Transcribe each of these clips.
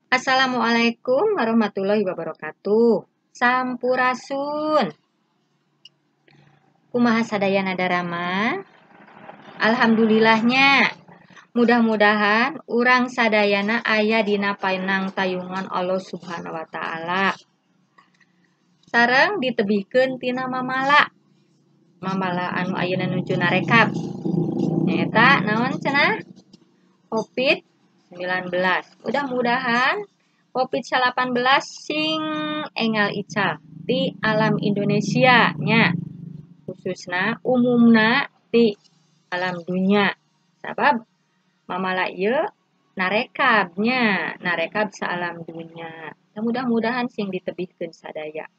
Assalamualaikum warahmatullahi wabarakatuh. Sampurasun. Kumaha sadayana darama? Alhamdulillahnya. Mudah-mudahan urang sadayana aya dina painang tayungan Allah Subhanahu wa taala. Sareng ditebihkeun tina mamala. Mamala anu ayeuna nuju narekap. Nyaeta naon cenah? Covid-19. Mudah-mudahan Covid-19 sing engal ical di alam Indonesia nya. Khususna umumna di alam dunia. Sabab mamala ieu narekabnya, narekab saalam dunia. Mudah-mudahan sing ditebihkeun sadaya.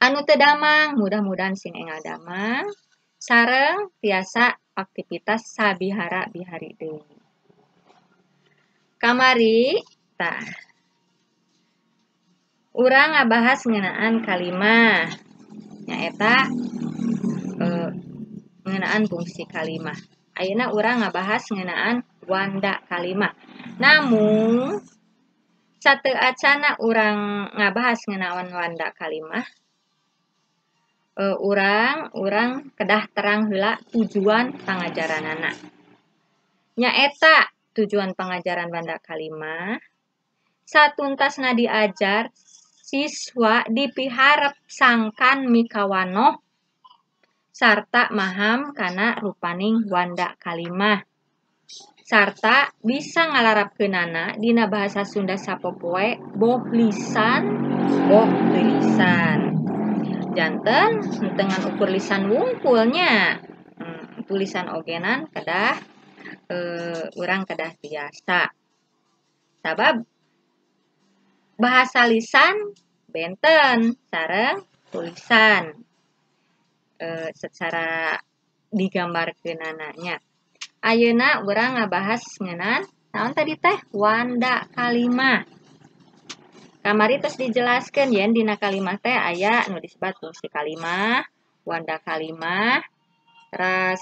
Anu teu damang, mudah-mudahan sing engal damang sareng tiasa aktivitas sabihara bihari deui. Kamari tah urang ngabahas ngeunaan kalimah nyaeta ngeunaan fungsi kalimah. Ayeuna urang ngabahas ngeunaan wanda kalimah. Namun sateu acana urang ngabahas ngeunaan wanda kalimah, urang kedah terang heula tujuan pangajaranana. Nyaeta tujuan pangajaran wanda kalimah satuntasna diajar siswa dipiharep sangkan mikawanoh sarta maham kana rupaning wanda kalimah sarta bisa ngalarapkeunana dina bahasa Sunda sapopoe boh lisan boh tulisan. Janten dengan ukur lisan wungkulnya, tulisan ogenan kedah urang kedah biasa. Sabab bahasa lisan benten sareng tulisan secara digambarkeunananya. Ayeuna urang ngabahas ngeunaan naon tadi teh wanda kalimah. Kamari terus dijelaskan yen dina kalimah teh aya nu disebat fungsi kalimah, wanda kalimah, terus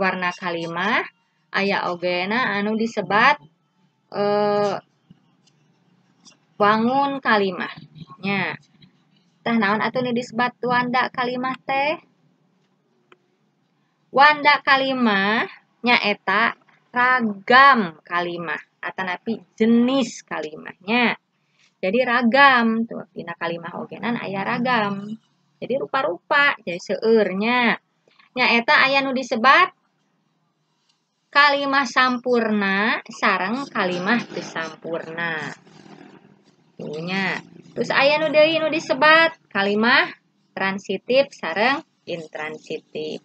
warna kalimah, aya ogena anu disebat wangun kalimah nya. Tah naon atuh nu disebat wanda kalimah teh? Wanda kalimah nyaeta ragam kalimah atanapi jenis kalimahnya. Jadi ragam tuh dina kalimah ogenan aya ragam. Jadi rupa-rupa, jadi seueurnya. Nyaeta aya nu disebat kalimah sampurna sareng kalimah teu sampurna. Tuh nya. Terus aya nu deui nu disebat kalimah transitif sareng intransitif.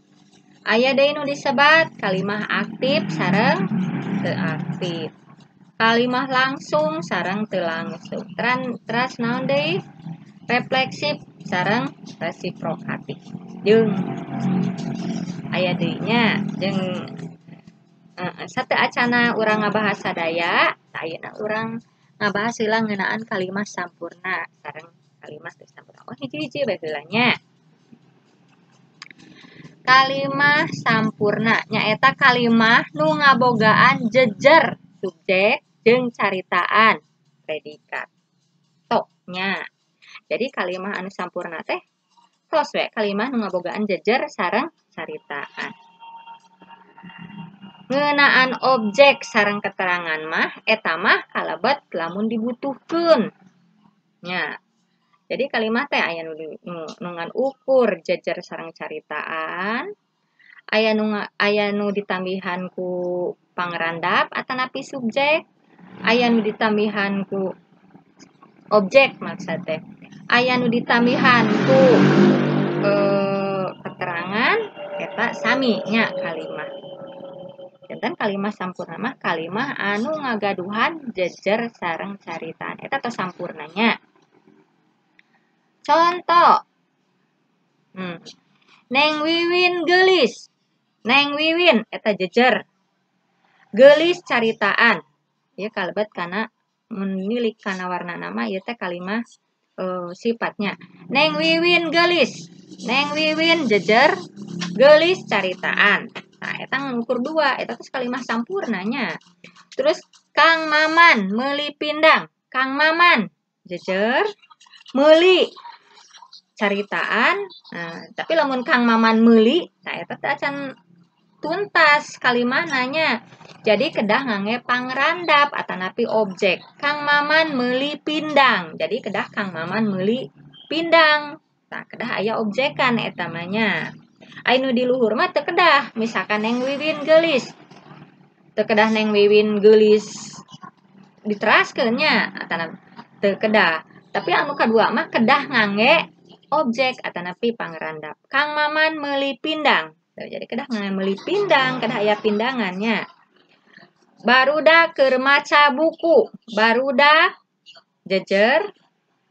Aya deui nu disebat kalimah aktif sareng teu aktif. Kalimah langsung sareng teu langsung. Teras naon deui? Refleksif sareng resiprokatif. Jeung aya deui nya jeung sateu acana urang ngabahas sadaya, ayeuna urang ngabahas heula ngeunaan kalimah sampurna sareng kalimah teu sampurna. Oh hiji-hiji bae heula nya. Kalimah sampurna nyaeta kalimah nu ngabogaan jejer subjek jeung caritaan predikat tok nya. Jadi kalimah anu sampurna teh tos we kalimah nu ngabogaan jejer sareng caritaan. Ngeunaan objek sareng keterangan mah eta mah kalebet lamun dibutuhkeun nya. Jadi kalimah teh aya nu ngan ukur jejer sareng caritaan, aya nu ditambihan ku pangrandap atanapi subjek, aya nu ditambihan ku objek maksud teh, aya nu ditambihan ku keterangan eta sami nya kalimah. Janten kalimah sampurna mah kalimah anu ngagaduhan jejer sareng caritaan eta tos sampurnanya. Contoh, Neng Wiwin geulis. Neng Wiwin eta jejer. Geulis caritaan. Ieu kalebet kana mun milik kana warna nama ieu teh kalimah sifatnya. Neng Wiwin geulis. Neng Wiwin jejer, geulis caritaan. Nah, eta ngukur dua, eta terus kalimah sampurnanya. Terus Kang Maman meuli pindang. Kang Maman jejer meuli caritaan. Nah, tapi lamun Kang Maman meuli, nah eta teh acan tuntas kalimahna nya. Jadi kedah ngangge pangrandap atanapi objek. Kang Maman meuli pindang. Jadi kedah Kang Maman meuli pindang. Nah, kedah aya objekan eta mah nya. Ai nu di luhur mah teu kedah, misalkan Neng Wiwin geulis. Teu kedah Neng Wiwin geulis diteraskeun nya atana teu kedah. Tapi anu kadua mah kedah ngangge objek atanapi pangrandap. Kang Maman meuli pindang. Jadi kedah ngangge meuli pindang, kedah aya pindangannya. Barudak keur maca buku. Barudak jejer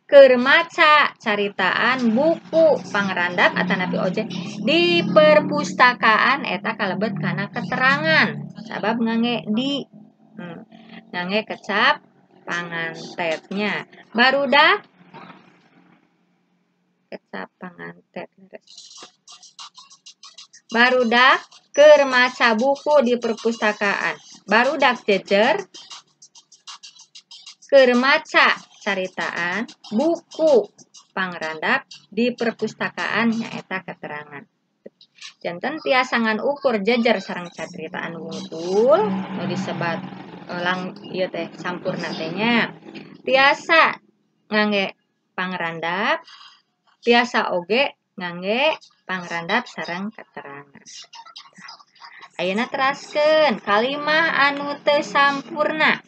keur maca caritaan buku pangrandap atanapi objek di perpustakaan eta kalebet kana keterangan. Sabab ngangge di ngangge kecap pangantetnya. Barudak kecap pangantet. Barudak keur maca buku di perpustakaan. Barudak jejer keur maca caritaan buku pangrandap di perpustakaan nyaeta keterangan. Janten tiasa ngan ukur jejer sareng caritaan wungkul nu disebat lang ieu teh sampurna teh nya. Tiasa ngangge pangrandap, tiasa oge ngangge pangrandap sareng keterangan. Ayeuna teraskeun kalimah anu teu sampurna.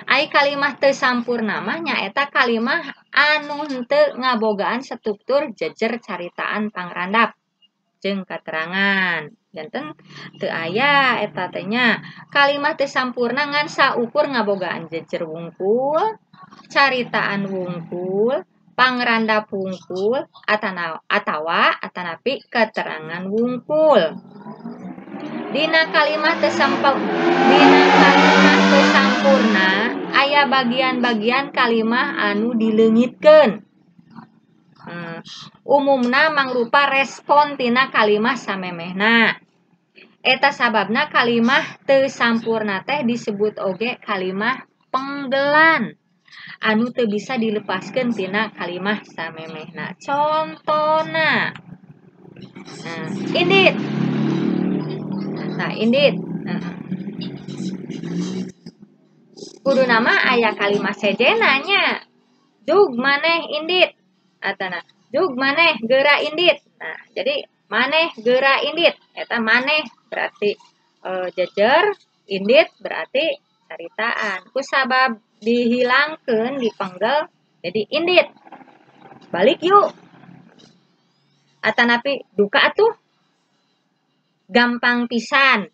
Ai kalimah teu sampurna mah nyaeta kalimah anu henteu ngabogaan struktur jejer caritaan pangrandap jeung keterangan. Janten teu aya eta teh nya. Kalimah teu sampurna ngan saukur ngabogaan jejer wungkul, caritaan wungkul, pangrandap wungkul, atawa atanapi keterangan wungkul. Dina kalimah teu sampurna aya bagian-bagian kalimah anu dileungitkeun. Umumna mangrupa respon tina kalimah samemehna. Eta sababna kalimah teu sampurna teh disebut oge kalimah penggelan anu teu bisa dilepaskeun tina kalimah samemehna. Contona. Nah, indit. Nah, indit. Nah. Kudu nama aya kalimah sejena nya. Jug maneh indit. Atana jug maneh geura indit. Nah, jadi maneh geura indit. Eta maneh berarti jejer, indit berarti caritaan. Ku sabab dihilangkeun dipenggel jadi indit. Balik yuk. Atanapi duka atuh. Gampang pisan.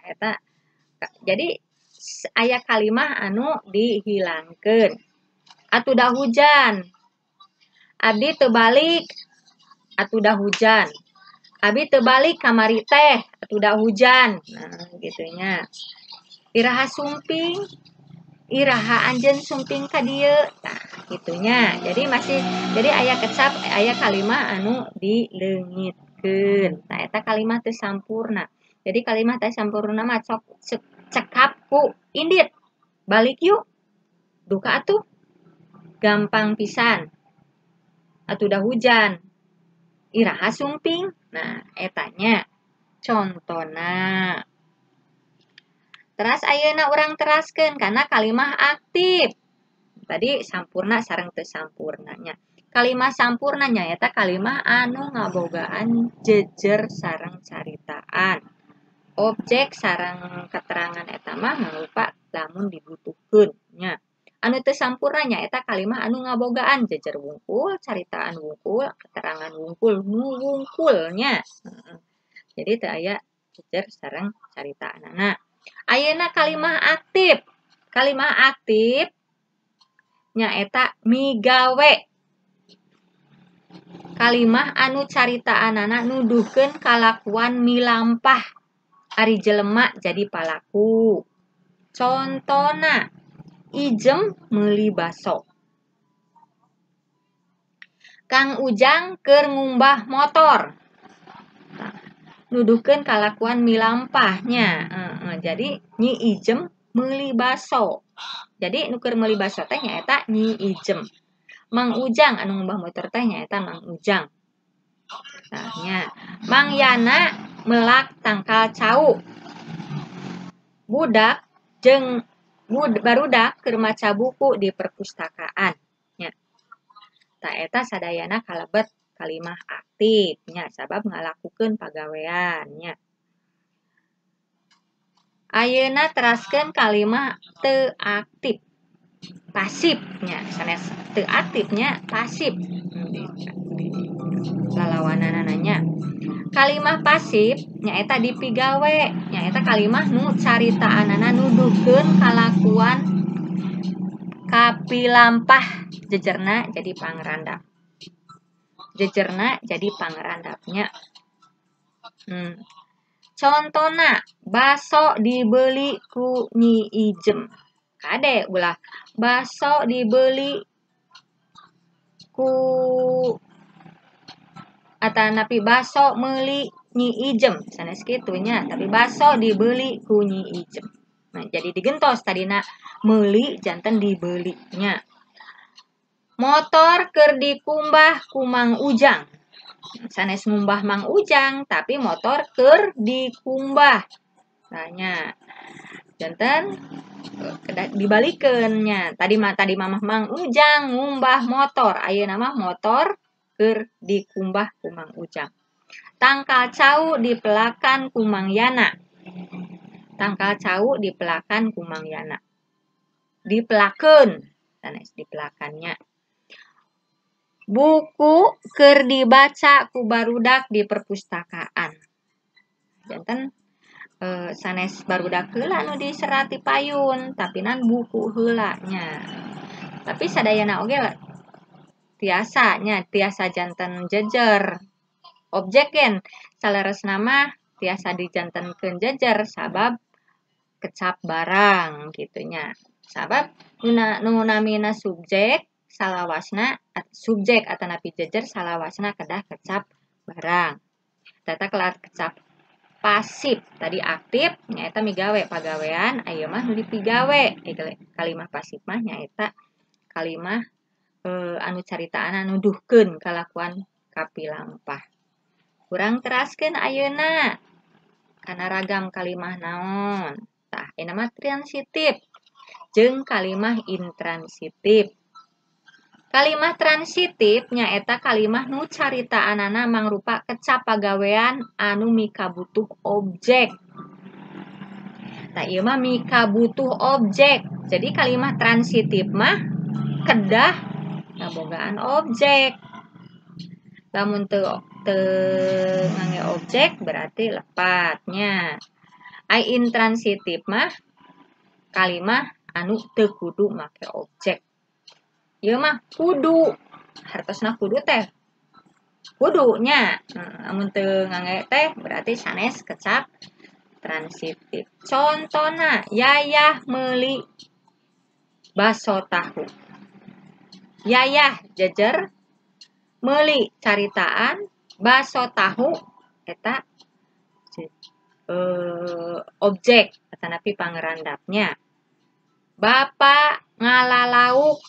Eta jadi aya kalimah anu dihilangkeun. Atuh dah hujan. Abdi teu balik. Atuh dah hujan. Abi teu balik kamari teh. Atuh dah hujan. Nah, gitunya. Iraha sumping. Iraha anjeun sumping ka dieu. Nah, gitunya. Jadi masih jadi aya kecap aya kalimah anu dileungitkeun. Nah, eta kalimah teu sampurna. Jadi kalimah teu sampurna mah cok cekap ku indit. Balik yuk. Duka atuh. Gampang pisan. Atuh dah hujan. Iraha sumping. Nah, etanya contona. Teras ayeuna urang teraskeun kana kalimah aktif. Tadi sampurna sareng teu sampurnanya. Kalimah sampurna nyaeta kalimah anu ngabogaan jejer sareng caritaan. Objek sareng keterangan eta mah mangrupa lamun dibutuhkeun nya. Anu teu sampurna nyaeta kalimah anu ngabogaan jejer wungkul, caritaan wungkul, keterangan wungkul, nu wungkulnya. Jadi teu aya jejer sareng caritaanana. Ayeuna kalimah aktif. Kalimah aktif nyaeta migawe. Kalimah anu caritaanana nuduhkeun kalakuan milampah. Ari jelema jadi palaku. Contona Ijem meuli baso. Kang Ujang keur ngumbah motor. Nah, nuduhkeun kalakuan milampahnya. Jadi Nyi Ijem meuli baso. Jadi nu keur meuli baso teh nyaeta Nyi Ijem. Mang Ujang anu ngumbah motor teh nyaeta Mang Ujang. Tah nya. Mang Yana melak tangkal cau. Budak jeung barudak keur maca buku di perpustakaan nya. Tah eta sadayana kalebet kalimah aktif nya sabab ngalakukeun pagawean nya. Ayeuna teraskeun kalimah teu aktif. Pasif nya, sanes teu aktif nya, pasif. Lalawananana nya. Kalimah pasif nyaeta dipigawe, nyaeta kalimah nu caritaanana nuduhkeun kalakuan kapilampah jejerna jadi pangrandap. Jejerna jadi pangrandapnya. Contona baso dibeli ku Nyi Ijem. Kade ulah baso dibeli ku atanapi baso meuli Nyi Ijem sanes kitu nya, tapi baso dibeli ku Nyi Ijem. Nah, jadi digentos tadina meuli janten dibeli nya. Motor keur dikumbah ku Mang Ujang. Sanes ngumbah Mang Ujang, tapi motor keur dikumbah. Tah nya. Janten dibalikeun nya. Tadi mah Mang Ujang ngumbah motor, ayeuna mah motor keur dikumbah ku Mang Ujang. Tangkal cau dipelakan ku Mang Yana. Tangkal cau dipelakan ku Mang Yana. Dipelakeun, sanes dipelakannya. Buku keur dibaca ku barudak di perpustakaan. Janten sanes barudak heula nu diserat di payun, tapi nan buku heula nya. Tapi sadayana oge tiasa nya, tiasa janten jejer. Objek gen saleresna mah tiasa dijantenkeun jejer sabab kecap barang kitu nya. Sabab nu namina subjek salawasna subjek atanapi jejer salawasna kedah kecap barang. Tata kelar kecap pasif tadi aktif nyaeta migawe pagawean, ayeuna mah nu dipigawe. Kalimah pasif mah nyaeta kalimah anu caritaana nuduhkeun kalakuan kapilampah. Kurang teraskeun ayeuna kana ragam kalimah naon. Tah ayeuna mah transitif jeung kalimah intransitif. Kalimah transitif nyaeta kalimah nu caritaanana mangrupa kecap pagawean anu mikabutuh objek. Tah ieu mah mikabutuh objek. Jadi kalimah transitif mah kedah ngabogaan objek. Lamun teu ngangge objek berarti lepatnya. Ai intransitif mah kalimah anu teu kudu make objek. Ieu mah kudu, hartosna kudu teh kudunya. Amun teu ngangge teh berarti sanes kecap transitif. Contona Yayah meuli baso tahu. Yayah jejer, meuli caritaan, baso tahu eta objek atanapi pangrandapnya. Bapak ngala lauk.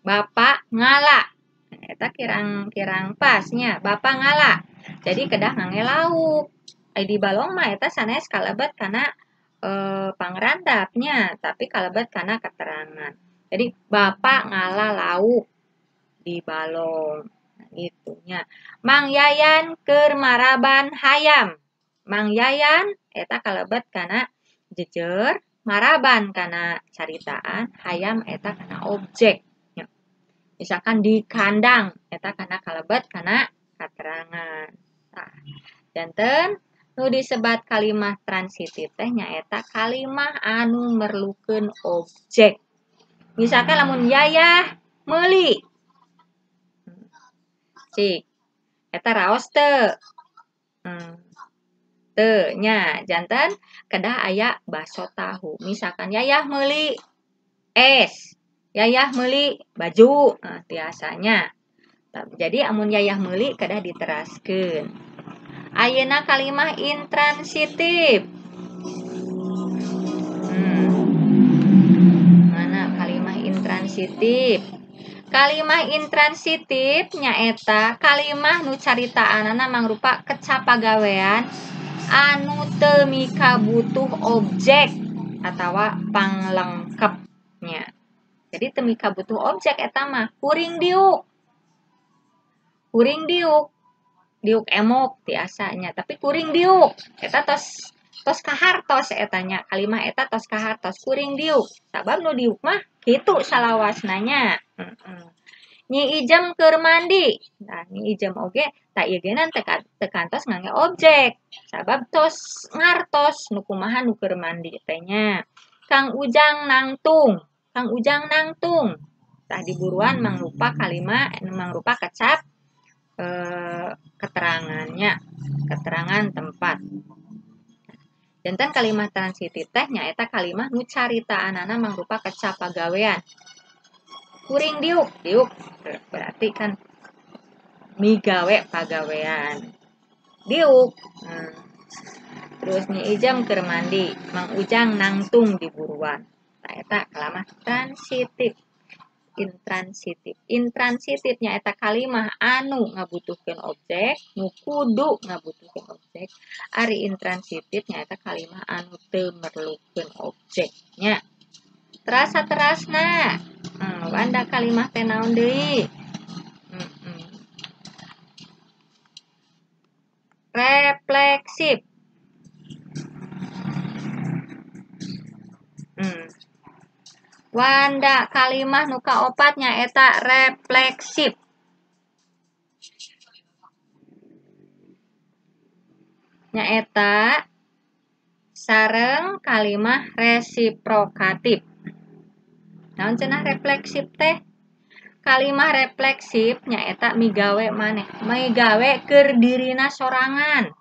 Bapak ngala. Eta kirang-kirang pasnya. Bapak ngala. Jadi kedah ngangge lauk. Ai di balong mah eta sanes kalebet kana pangrandapnya, tapi kalebet kana keterangan. Jadi bapak ngala lauk di balong. Nah, gitunya. Mang Yayan keur maraban hayam. Mang Yayan eta kalebet kana jejer, maraban kana caritaan, hayam eta kana objek. Misalkan di kandang eta kana kalebet kana keterangan. Tah, janten nu disebat kalimah transitif teh nyaeta kalimah anu merlukeun objek. Misalkan lamun Yayah meuli. Cik, eta raos teu? Teu nya, janten kedah aya baso tahu. Misalkan Yayah meuli es, Yayah meuli baju, nah, tiasanya. Jadi amun Yayah meuli kedah diteraskeun. Ayeuna kalimah intransitif. Intransitif. Kalimah intransitif nyaeta kalimah nu caritaanana mangrupa kecap pagawean anu teu mikabutuh objek atawa panglengkepnya. Jadi teu mikabutuh objek eta mah kuring diuk. Kuring diuk. Diuk emok tiasanya, tapi kuring diuk eta tos tos kahartos eta nya, kalimah eta tos kahartos kuring diuk. Sabab nu diuk mah kitu salawasna nya. Nyi Ijem keur mandi. Nah, Nyi Ijem oge tak ieu ge teu kantos ngangge objek. Sabab tos ngartos nu kumaha nu keur mandi teh nya. Kang Ujang nangtung. Kang Ujang nangtung. Tah diburuan mangrupa kalimah mangrupa kecap keterangannya, keterangan tempat. Janten kalimah transitif teh nyaeta kalimah nu caritaanana mangrupa kecap pagawean. Kuring diuk, diuk berarti kan migawe pagawean. Diuk. Terus Nyi Ijem keur mandi, Mang Ujang nangtung di buruan. Tah eta kalimah transitif. Intransitif. Intransitif nyaeta kalimah anu ngabutuhkeun objek, nu kudu ngabutuhkeun objek. Ari intransitif nyaeta kalimah anu teu merlukeun objeknya. Terasa terasna. Wanda kalimah teh naon deui? Refleksif. Wanda kalimah nu kaopat nyaeta refleksif. Nyaeta sareng kalimah resiprokatif. Naon cenah refleksif teh? Kalimah refleksif nyaeta migawe maneh, migawe keur dirina sorangan.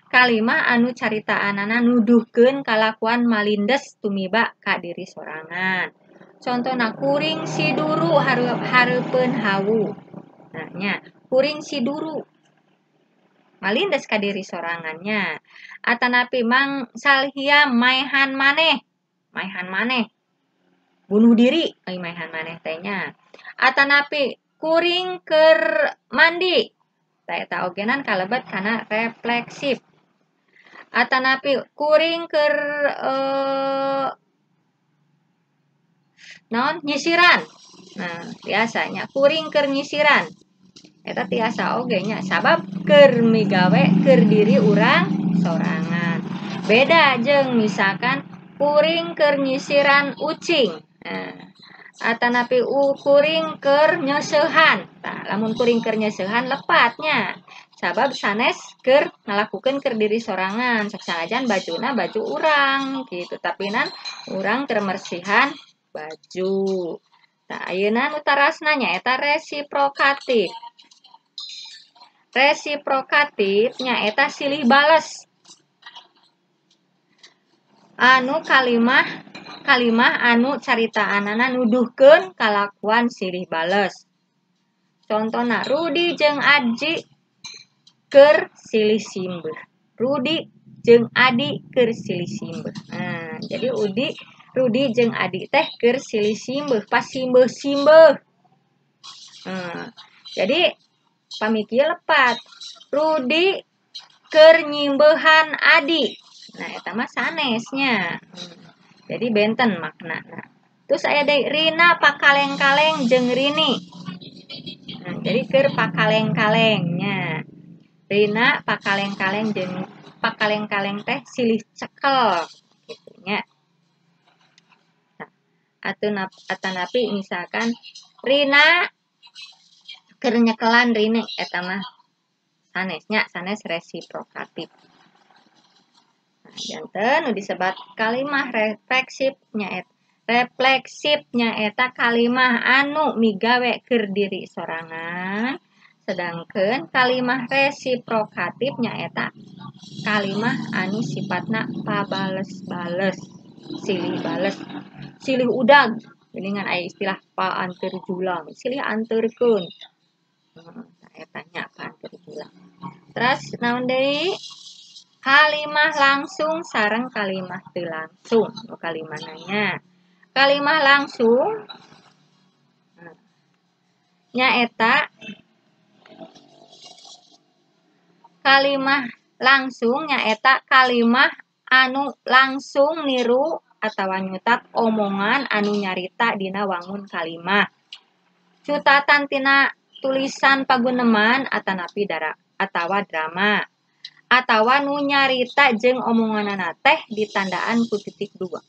Kalimah anu caritaanana nuduhkeun kalakuan malindes tumiba ka diri sorangan. Contona kuring siduru hareupeun hawu. Nah nya, kuring siduru malindes ka diri sorangannya. Atanapi Mang Salhia maehan maneh, maehan maneh. Bunuh diri ai maehan maneh teh nya. Atanapi kuring keur mandi. Tah eta ogenan kalebet kana refleksif. Atanapi kuring keur naon nyisiran. Nah, biasanya kuring keur nyisiran. Eta tiasa oge nya sabab keur migawe keur diri urang sorangan. Beda jeung misalkan kuring keur nyisiran ucing. Nah, atanapi kuring keur nyeusehan. Tah, lamun kuring keur nyeusehan lepatnya. Sabab sanes keur ngalakukeun keur diri sorangan, sok sanajan bajuna baju urang gitu, tapi nan urang keur mersihan baju. Tah, ayeuna nu tarasna nyaeta resiprokatif. Resiprokatif nyaeta silih bales. Anu kalimah anu caritaanana nuduhkeun kalakuan silih bales. Contona Rudi jeung Aji keur silih simbeuh. Rudi jeung Adi keur silih simbeuh. Nah, jadi Rudi jeung Adi teh keur silih simbeuh, pas simbeuh-simbeuh. Nah, jadi pamiki lepat. Rudi keur nyimbeuhan Adi. Nah, eta mah sanesnya. Jadi benten maknana. Terus aya deui Rina pakaleng-kaleng jeung Rini. Nah, jadi keur pakaleng-kalengnya. Rina pakaleng-kaleng jeung pakaleng-kaleng teh silih cekel gitu nya. Nah, atanapi misalkan Rina keur nyekelan Rini eta mah sanesnya, sanes resiprokatif. Nah, janten nu disebat kalimah refleksif nyaeta refleksif nyaeta kalimah anu migawe keur diri sorangan. Sedangkan kalimah resiprokatif nyaeta kalimah anu sifatna pabales-bales, silih bales, silih udag. Geuningan aya istilah paanteur julang, silih anteurkeun. Eta nya paanteur julang. Terus naon deui? Kalimah langsung sareng kalimah teu langsung. Nu kalimah nanya. Kalimah langsung Nyaeta kalimah langsung nyaeta kalimah anu langsung niru atawa nyutat omongan anu nyarita dina wangun kalimah. Cutatan tina tulisan paguneman atanapi dara atawa drama atawa nu nyarita jeung omonganana teh ditandaan ku titik dua.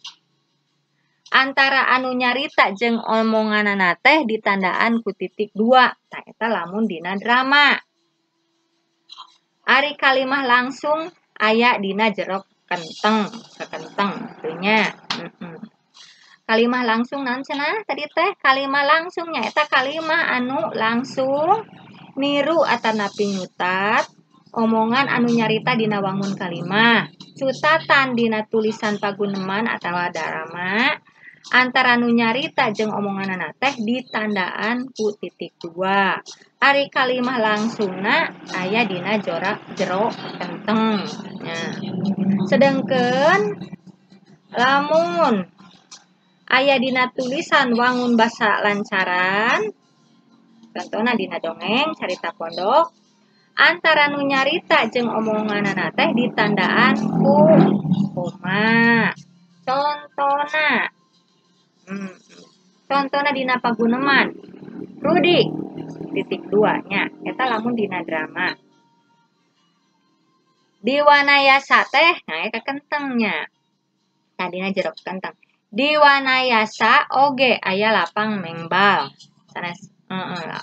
Antara anu nyarita jeung omonganana teh ditandaan ku titik dua. Tah eta lamun dina drama. Ari kalimah langsung aya dina jero kenteng, sakenteng kitu nya. Kalimah langsung naon cenah tadi teh? Kalimah langsung nyaeta kalimah anu langsung niru atanapi nyutat omongan anu nyarita dina wangun kalimah. Cutatan dina tulisan paguneman atawa drama antara nu nyarita jeung omonganana teh ditandaan ku titik dua. Ari kalimah langsungna aya dina jero kenteng nya. Sedengkeun lamun aya dina tulisan wangun basa lancaran, contohna dina dongeng carita pondok, antara nu nyarita jeung omonganana teh ditandaan ku koma. Contona contona dina paguneman Rudi titik dua nya eta lamun dina drama. Di Wanayasa teh nah eta kentengnya. Tadina jero kenteng. Di Wanayasa oge aya lapang mengbal. Sanes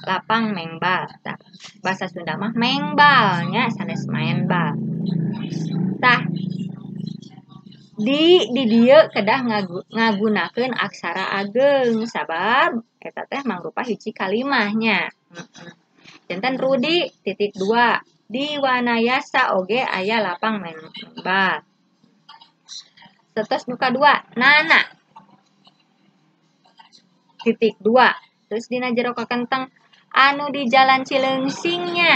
lapang mengbal. Tah, bahasa Sunda mah mengbal nya sanes main bal. Tah di dieu kedah ngagunakeun aksara ageng sabab eta teh mangrupa hiji kalimahnya. Janten Rudi titik dua di Wanayasa oge aya lapang mengbal. Setos nu kadua Nana titik dua terus dina jero kakenteng anu di Jalan Cileungsingnya.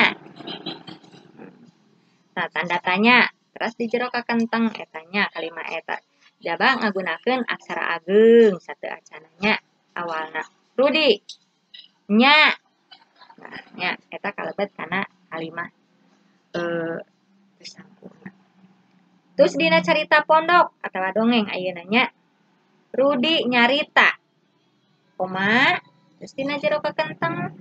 Nah, tanda tanya terus di jero kakenteng etanya kalimah eta jaba ngagunakeun aksara ageng satu acananya awalna Rudi nya. Nah, nya eta kalebet kana kalimah sampurna. Terus dina carita pondok atawa dongeng ayeuna nya Rudi nyarita koma terus dina jero kakenteng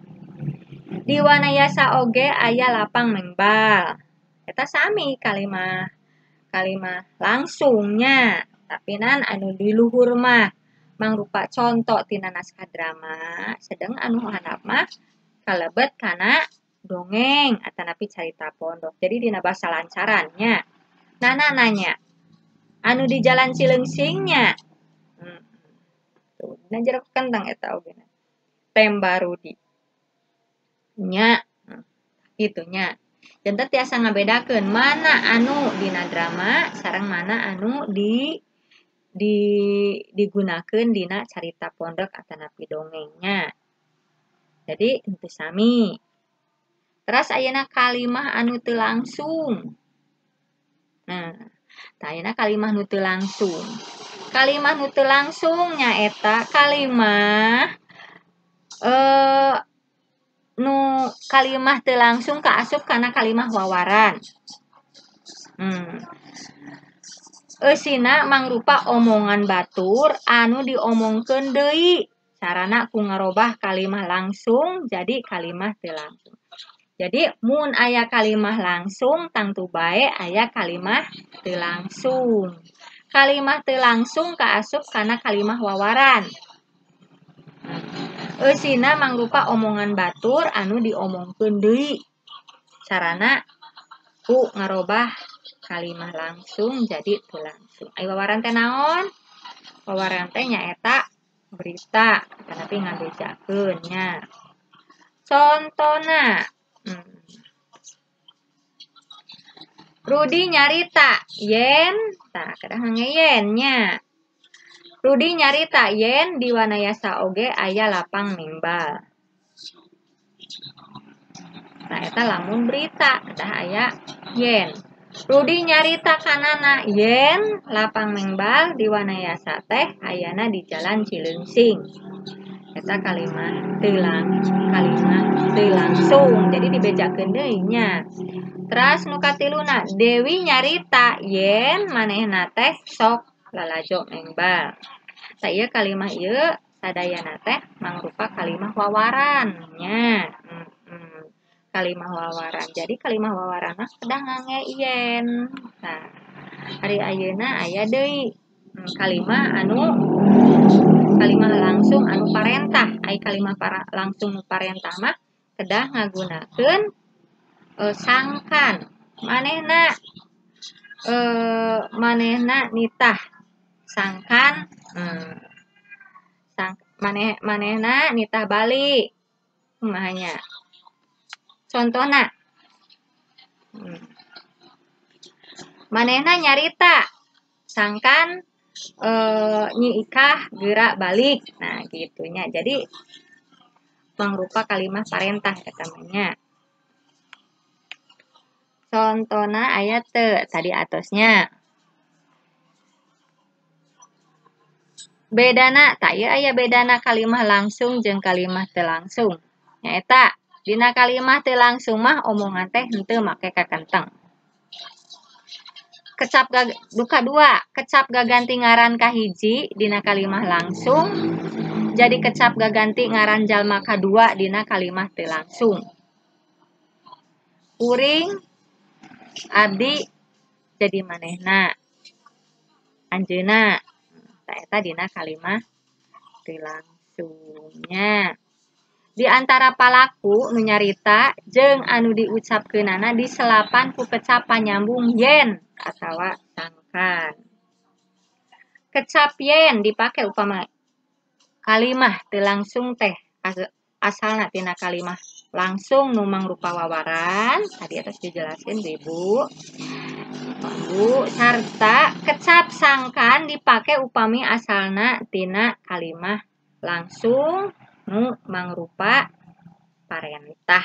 di Wanayasa oge aya lapang mengbal. Eta sami kalimah kalimah langsungnya tapi nan anu di luhur mah mangrupa contoh tina naskah drama sedang anu handap mah kalebet kana dongeng atanapi carita pondok. Jadi dina bahasa lancarannya Nana nanya anu di Jalan Cileungsingnya. Tuh dina jero kentang eta oge temba Rudi nya kitu nya. Janten tiasa ngabedakeun mana anu dina drama sareng mana anu digunakeun dina carita pondok atanapi dongengnya. Jadi henteu sami. Teras ayeuna kalimah anu teu langsung. Nah, ayeuna kalimah nu teu langsung. Kalimah nu teu langsung nyaeta kalimah nu kalimah teu langsung kaasup kana kalimah wawaran. Eusina mangrupa omongan batur anu diomongkeun deui. Carana ku ngarobah kalimah langsung jadi kalimah teu langsung. Jadi mun aya kalimah langsung tangtu bae aya kalimah teu langsung. Kalimah teu langsung kaasup kana kalimah wawaran. Eusina mangrupa omongan batur anu diomongkeun deui. Carana ku ngarobah kalimah langsung jadi teu langsung. Ai wawaran teh naon? Wawaran teh nyaeta berita tapi ngabejakeun nya. Contona Rudi nyarita yen, tah kedah ngeyen nya. Rudi nyarita yen di Wanayasa oge aya lapang mengbal. Nah eta lamun berita kedah aya yen. Rudi nyarita kanana yen lapang mengbal di Wanayasa teh ayana di Jalan Cileungsing. Eta kalimah teu langsung. Jadi dibejakeun deui nya. Teras nu katiluna Dewi nyarita yen manehna teh sok lalajo mengbal. Tah ieu kalimah ieu sadayana teh mangrupa kalimah wawaran nya. Kalimah wawaran. Jadi kalimah wawaran mah kedah ngangge yen. Nah, ari ayeuna aya deui kalimah anu kalimah langsung anu parentah. Ai kalimah langsung nu parentah mah kedah ngagunakeun sangkan. Manehna manehna nitah sangkan manehna nitah balik. Kumaha nya? Contohna manehna nyarita sangkan Nyi Ikah gerak balik. Nah, gitunya. Jadi mangrupa kalimah parentah eta mah nya. Contona aya teu tadi atosnya. Bedana tah ieu aya bedana kalimah langsung jeung kalimah teu langsung. Nyaeta dina kalimah teu langsung mah omongan teh henteu make kakenteng. Kecap duka dua, kecap gaganti ngaran kahiji dina kalimah langsung, jadi kecap gaganti ngaran jalma kadua dina kalimah teu langsung. Kuring abdi jadi manehna anjeunna. Tah eta dina kalimah teu langsungnya. Di antara palaku nu nyarita jeung anu diucapkeunana diselapan ku kecap panyambung yen atawa sangkan. Kecap yen dipake upama kalimah teu langsung teh asalna tina kalimah langsung nu mangrupa wawaran tadi atas dijelasin Ibu. Bu sarta kecap sangkan dipake upami asalna tina kalimah langsung nu mangrupa parentah.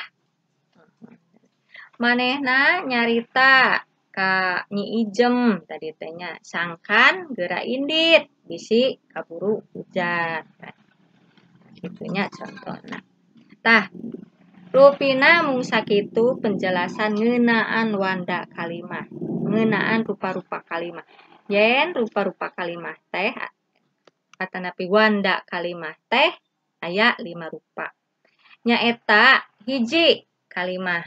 Manehna nyarita ka Nyi Ijem tadi teh nya sangkan geura indit bisi kaburu hujan. Kitunya contohna. Tah rupina mung sakitu penjelasan ngeunaan wanda kalimah, ngeunaan rupa-rupa kalimah. Yen rupa-rupa kalimah teh atanapi wanda kalimah teh aya 5 rupa. Nyaeta hiji kalimah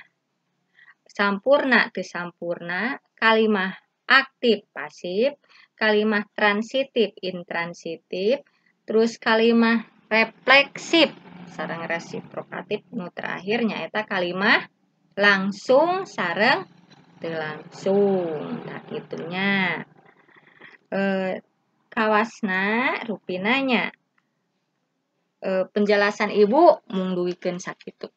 sampurna teu sampurna, kalimah aktif pasif, kalimah transitif intransitif, terus kalimah refleksif sareng resiprokatif, nu terakhir nyaeta kalimah langsung sareng teu langsung. Nah kitunya. Kawasna rupina nya penjelasan ibu mung duwikeun sakitu.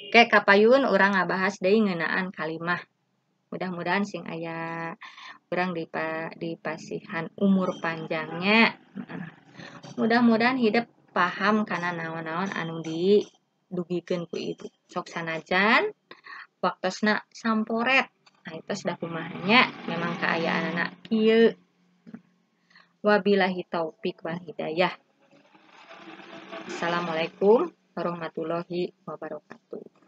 Oke, kapayun urang ngabahas deui ngeunaan kalimah. Mudah-mudahan sing aya urang dipasihan umur panjangnya. Mudah-mudahan hidup paham kana naon-naon anu didugikeun ku ibu. Sok sanajan waktosna samporet. Nah, itu sudah kumaha nya memang kaayaanana kieu. Wabillahi taufik wal hidayah. Assalamualaikum warahmatullahi wabarakatuh.